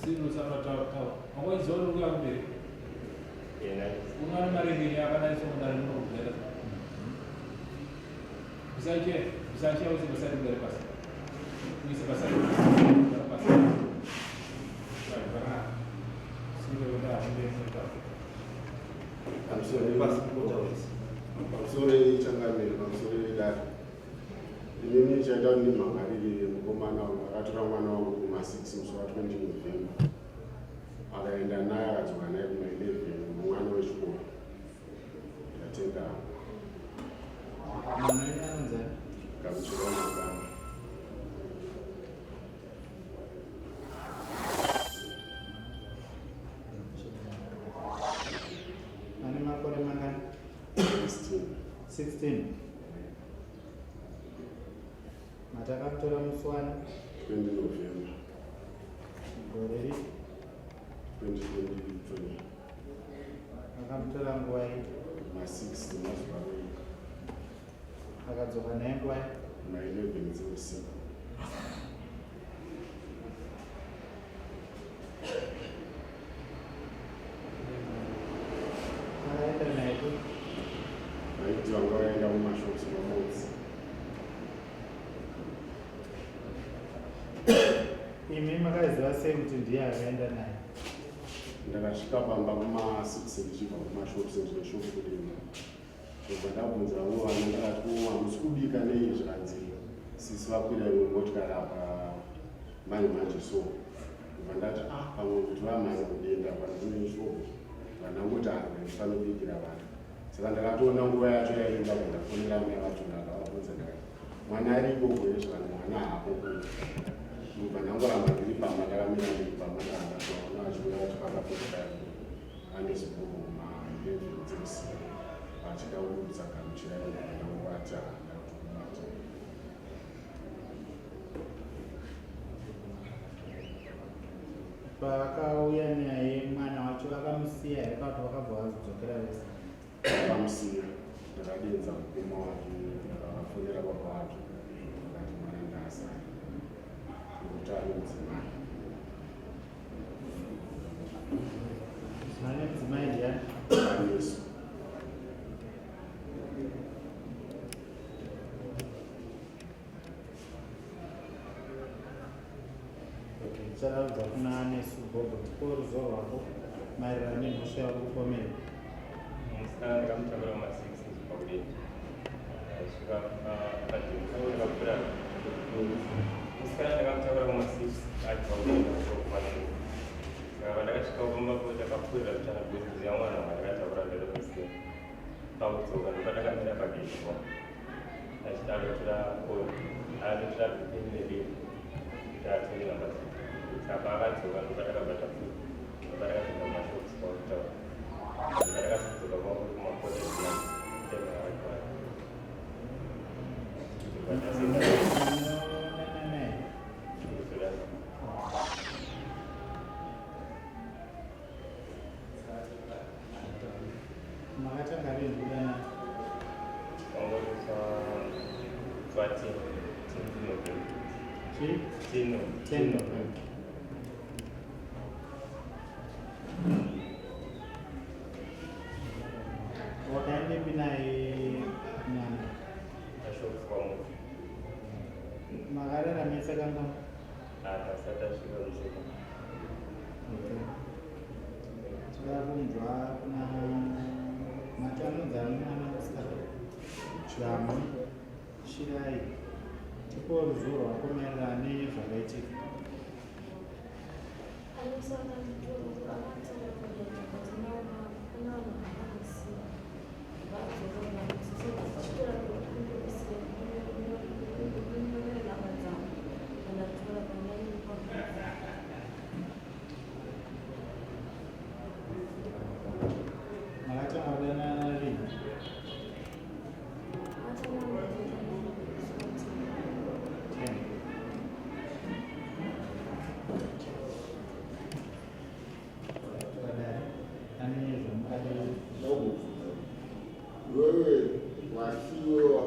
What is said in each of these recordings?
Sinosanotaura wangoiziva kuti ukuya kumberi unowana marengenye akadai somudare munokubvera usache usache uise pasari kugare pasi uise pasari kugara pasi zvakanaka Pamusoro changamire, pamusoro vedare. Inini chaita kuti ndimhangarire mukomana uyu akatora mwana wangu kuma 6 musi wa 20 November. Akaenda naye akadzoka naye kuma 11 mwana wechikoro. Ndatenda. Mwana wenyu anonzi ani? Gamuchirai Mugamba. Ane makore mangani? 16. 16. Matakamutora musi wani? 20 November Gore ripi? 2023. Makamutora nguva ipi? Ma 6 dzemazuva anoika. Akadzoka naye nguva ipi? Ma 11 dzeusiku. Akaenda naye kupi? Vaiti vanga vaenda mumashops mamodzi. Imi makaziva sei kuti ndiye akaenda naye? Ndakasvika pamba kuma 6 ndichibva kumashops ndine shop kudenga. Ndobva ndabvunza vamwe vana ndakati ko hamusi kubika nei zvikanzi sisi vakwira imwe motikari apa manje manje so. Ndobva ndati ah pamwe kuti vamhanya kudenda pandine shop. Vandangoti ah ndifanobikira vanhu. Saka ndakatoona nguva yacho yaenda bva ndafonera amai vacho ndakavabvunza ndakati mwana ari ikoko here zvikanzi mwana haako kuno. Ndobva ndangoramba ndiri pamba ndakamira ndiri pamba ndakatoona vachiuya vachipaka motikari ane zibhuku kuma 11 dzeusiku vachida kuudza Gamuchirai ndobva ndangobata ndakutokubata. Paakauya naye mwana wacho akamusiya here kana kuti vakabva vazodzokera vese? Ndakamusiya, ndakadenza mukoma wake, ndakavafonera baba wake vakati mwana ndaasara nekuti ane mudzimai. Ane mudzimai ndiani? Anesu. Okay, tichadaudza kuna Anesu Gogo tipuwe ruzivo rwako maererano nemhosva yauri kupomerwa. Musikana ndakamutakura kuma 6 ndichibva kudenda. Ndasvika padhimba ndakapfuura musikana ndakamutakura kuma 6 achibva kudenda kumashure. Saka pandakasvika pamba po takapfuurira kuchana because kuziva mwana wandakatakura ndatomusiya. Pakudzoka ndopatakamira pagedhi po. Achiti anotora foni, anotora peni nebepa kuti atore namba dzake. Saka paakadzoka ndopatakabva tapfuura. Ndopatakapinda mumashops kwakutaura. Ndopatakazodzoka kwakuri kumakota to 10 akakwana. Ndobva tasenda. Munoonana naye? Tinotorana. Makatanga rini kudanana? Wangoiswa twa 10 10 November. Chii? 10 10 November. Wakaendepi naye mwana? Mashops kwamufi. Makarara mese kangani? Hatasati tasvika musika. Okay. Tinoda kunzwa kuna mati anonzi ani mwana musikana? Gamu Shirai. Tipewo ruzivo rwako maererano nezvakaitika. Makatanga kudanana rini? Ten. Vakadai, ane zvamukati Iwewe wasiwa.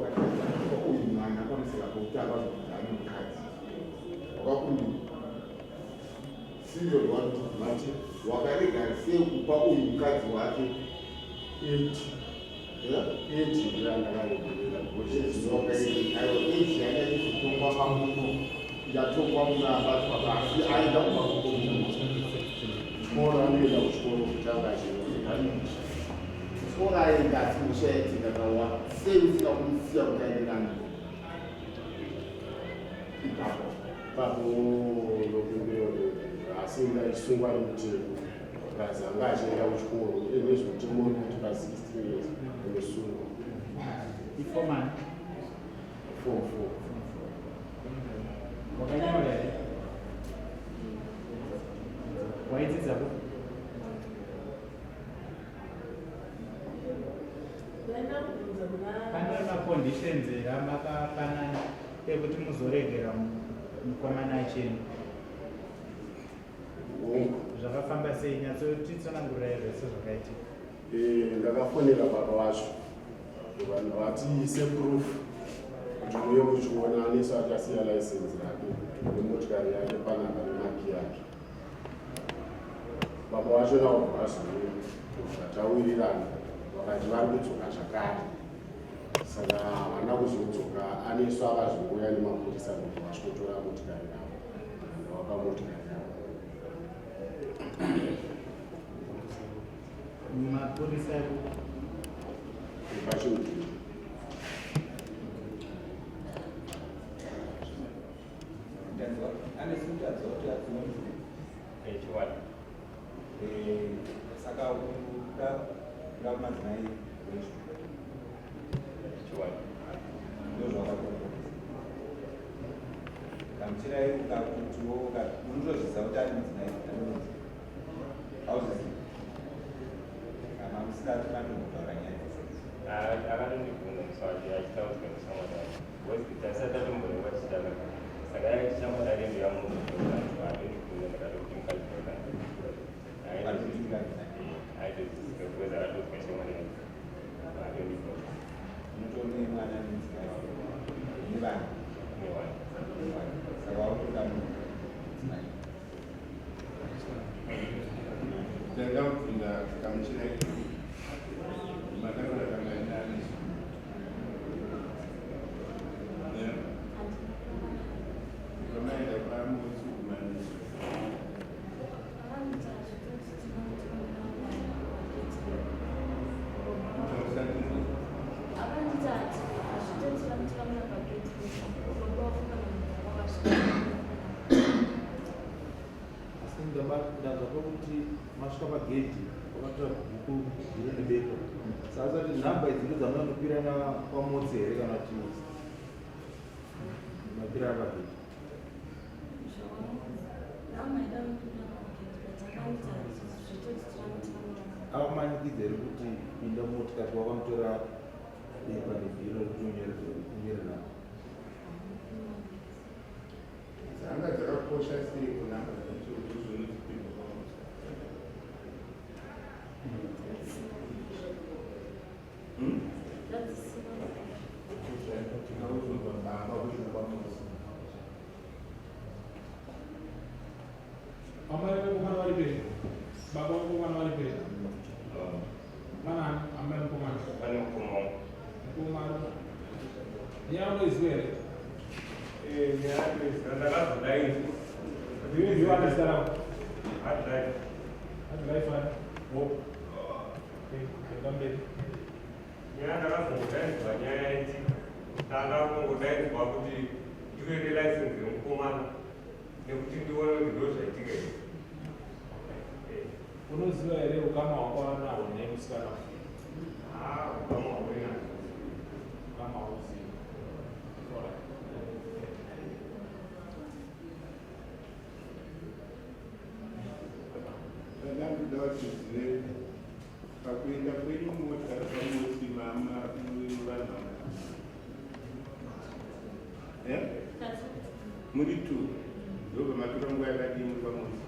Serion Mati wakarega sei kupa uyu mukadzi wake? 8. Yeah? 8 ndiyandakaregerera. Aiwa, age yanga ichitongwa pamuno, yatongwa muno abatwa, asi aenda kubva kukomuno. Chikoro, anoenda kuchikoro kutanga achino. Chikoro aenda, asi mhosva yaitika kawa sei usina kumusiya kuti aende nani ipapo? Papo ndokumbira kuregerera, asi ndaisungwa nemutemo. Plus anga achienda kuchikoro, uye nezvemutemo uri kuti pa16 years unosungwa. Iform ani? Form 4. Wakanyora here? Waidzidza ku? Ndaida kubvunza kuna Pane maconditions here amakapanana ekuti muzoregera mukomana achienda? Hongu. Zvakafamba sei? Nyatsotitsanangurirai zvese zvakaitika. Ndakafonera baba vacho, vanhu vati seproof kuti muye muchiona, aneso achasiya license yake nemotikari yake panapa nemaki yake. Baba vacho navo vazouya, vatawirirana, vakati vari kudzoka zvakare, saka havana kuzodzoka. Aneso akazouya nemapurisa kuti vasvikotora motikari yavo, ndavapa motikari yavo. Mapurisa eku? Pachimudhuri. Ndanzwa ane simutadzwa kuti adziwanze. Chiwani. Saka uda kuda kumadzimai weshe? Chiwani. Ndozvawakatomboza kamuchirai ukakutiwo unotozviziva kuti ane mudzimai, ane mudzimai, hauzvizivi kana musati matombotaura nyaya dzesex? Akatondibvunza musi wacho achitaudzwa neshamwari yake, because tasati tatomborekwa tichitanga, saka shamwari yake ndoyamuudza. Atondibvunza, ndakatoti mukadzi wake. Aitozvisika because akatoudzwa shamwari yake, atondibvunza. Unotone mwana nemudzimai wako nevana? Newani. Nevana. Saka wakutoda mudzimai? Ndaida kubvunza Kamuchirai, mataura kangani anesu? Pamaenda kwaMotsi kumaniswa? Akaita zvitoti Tausati. Akanditi hazvitoti vanotiramira pageti, baba wafunga munhu wakasvika. Asi ndanzwa pakuti masvika pagedhi wakatora bhuku zviro nebepa, saka sati nhamba idzi ndodzamunondopirana kwaMotsi here, kana kuti mapirana pagedhi? Nhamba ida kupinda pageti, but akaita zvitoti tiranotiramira. Avakumanikidza here kuti pinda mumotikari wakamutora bepa nebhiro rekuti unyore nhamba? Dzanga dzakakosha sei kunhamba dzacho kuti uzonodzipinda kwaMotsi? Zvadzisina. Tikauzobva baba kusvika kwaMotsi. Amai vemukomana vari pei? Baba vemukomana vari pei? Vanani amai vemukomana? Pane mukoma wangu. Mukomana nyaya unoiziva here? Nyaya ndoiziva, ndakazodaidzwa. Ndiwe ane zita rako? Adrive. Adrive hope. Enda mberi. Nyaya ndakazongodaidzwa, nyaya yaitika, ndanga kungodaidzwa kuti ndive nelicense yemukomana nekuti ndione kuti ndo zvaitika izvi. Unoziva here ukama hwako nahwo nemusikana? Ah, ukama hwaina. Ukama hauzivi. Alright. Ndandoda kuti zive, pakuenda kwenyu mota paMotsi, mama muri vanhu vangani? Muri two? Ndobva matora nguva yakadii muri paMotsi?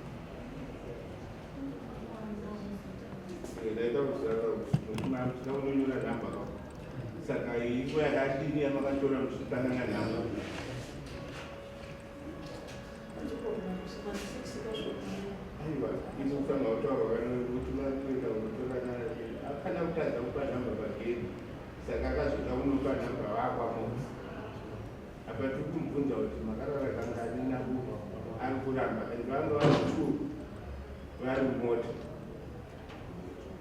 Ndaida kuziva kuti mamusina kunonyora nhamba ka, saka inguva yakadini yamakatora muchipanana nhamba? Andikona kusvika 6 kwazvo. iripa iri kufanirwa kutaurwa kuti matoenda kunotora akana kutadza kupa nhamba pagedhi saka akazoda kunopa nhamba vaakwamotsi apa tiri kumubvunza kuti makarara kangani navo ari kuramba and vanga vari two vari mumota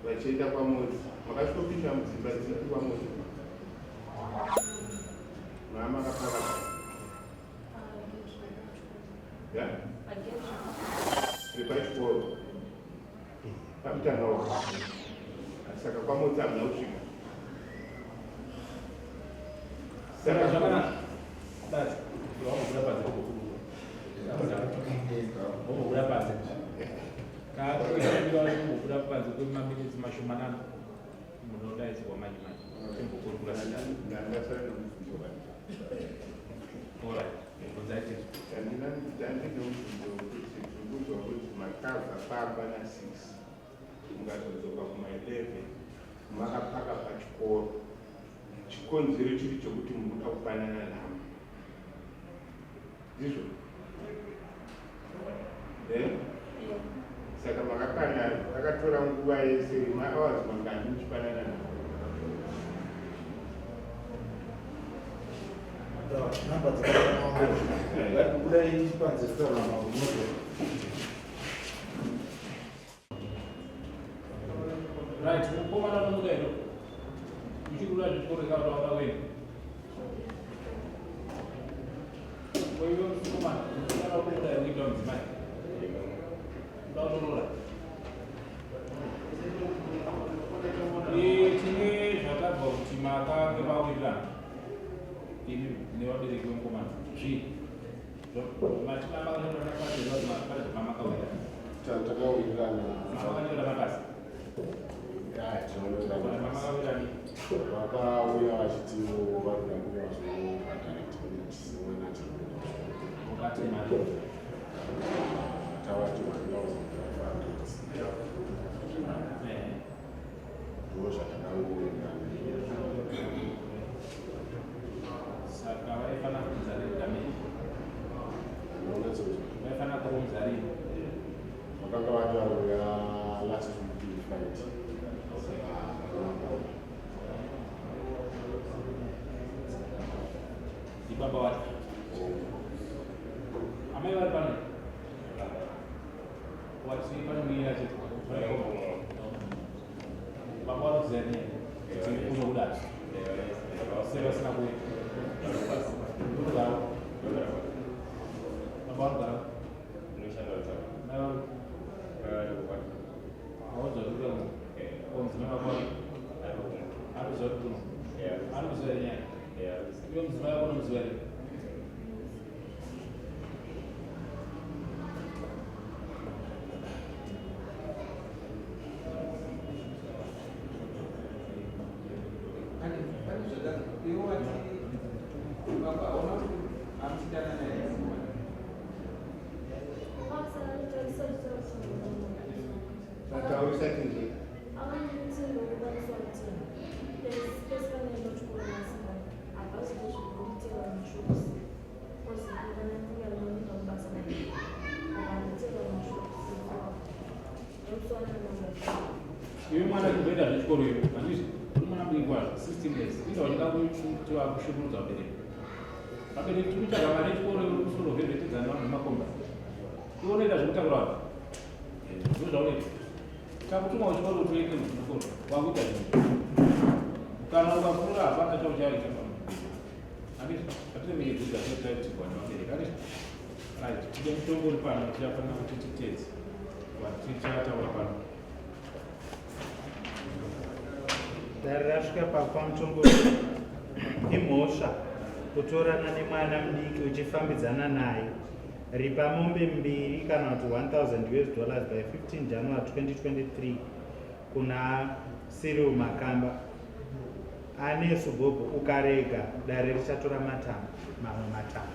vachienda kwamotsi makasvikopinda mudzimba dzipi kwamotsi mama akapaka ya repachikoro pamutanawo saka kwamotsi hamuna kusvika Saka zvakanaka. Basi, wakubuda panze Wakubuda panze. Kakubuda wakubuda panze kwemaminitsi mashomanana. Munodaidzwa manje manje. Timbokurukura sidani. Ndandasara nemubvunzo wanje. Alright. Bvunzai tizwe. Handina ndine mubvunzo wekuti tiri kunzwa kuti makabva pamba na 6 mukazodzoka kuma 11 makapaka pachikoro. Chikonzero chiri chokuti mukuda kupanana nhamo. Ndizvo? Eh? Saka makapanana, akatora nguva yese mahours mangani muchipanana nhamo? Namba dzakadai panze kutaura mamoto. Right, mukomana unomuda here? Uchiri kuda chikoro kana kuti wauda kuenda? Ko iwe mukomana, mukomana unomuda here kuita mudzimai? Unoda kutoroora? Eh, tine zvatabva kuti makange mawirirana imi nevabereki vemukomana zvii? Takawirirana vakauya vachitiwo varikuda kuuya vazobhadhara mwana achiri kuenda kuchikoro tavati 1500 ndo zvatakangowirirana. Saka vaifanira kuunza rini damage? Vaifanira kuunza rini? Vakanga vataura last week Friday. Saka ndibaba wacho. Amai vari pano? Wati pano muira chete. Baba vanoziva nei? Kuti kuno kudai. Sei vasina kuuya? Unogara? Baba vanogara? Mai vari? Hauziva kuti kuno? Ko mudzimai wako ari? Ari kuziva kuti kuno? Ari kuziva here nyaya? Iwe mudzimai wako unomuziva here? Pane pane zvaka iwe wati baba hauna kuti amuchidanana here mukomana? Taurisa tinzwe. Iwe mwana kuzoita zvechikoro iwe handizvo uri mwana mudiki kwazvo 16 years inga uchida kuti vakushungurudza vabereki vabereki tiri kutsvaga mari yechikoro iwe uri kusoro vhevhetedzana vanhu vemakomba iwe unoita zvekutakura vanhu ndo zvaunoita takutuma kuchikoro kuti uende kuchikoro wakuita zvinhu kana ukakura hapana chauchaita handizvo hatiremekedzi zvatotaitirwa nevabereki handizvo right tine mutongo uri pano tichafanira kuti titedze watichataura pano. Dare rasvika pakupa mutongo imhosva kutorana nemwana mudiki uchifambidzana naye. Ripa mombe mbiri kana kuti 1000 US dollars by 15 January 2023 kuna Cyril Makamba. Anesu Bhobho ukarega dare richatora matanho mamwe matanho.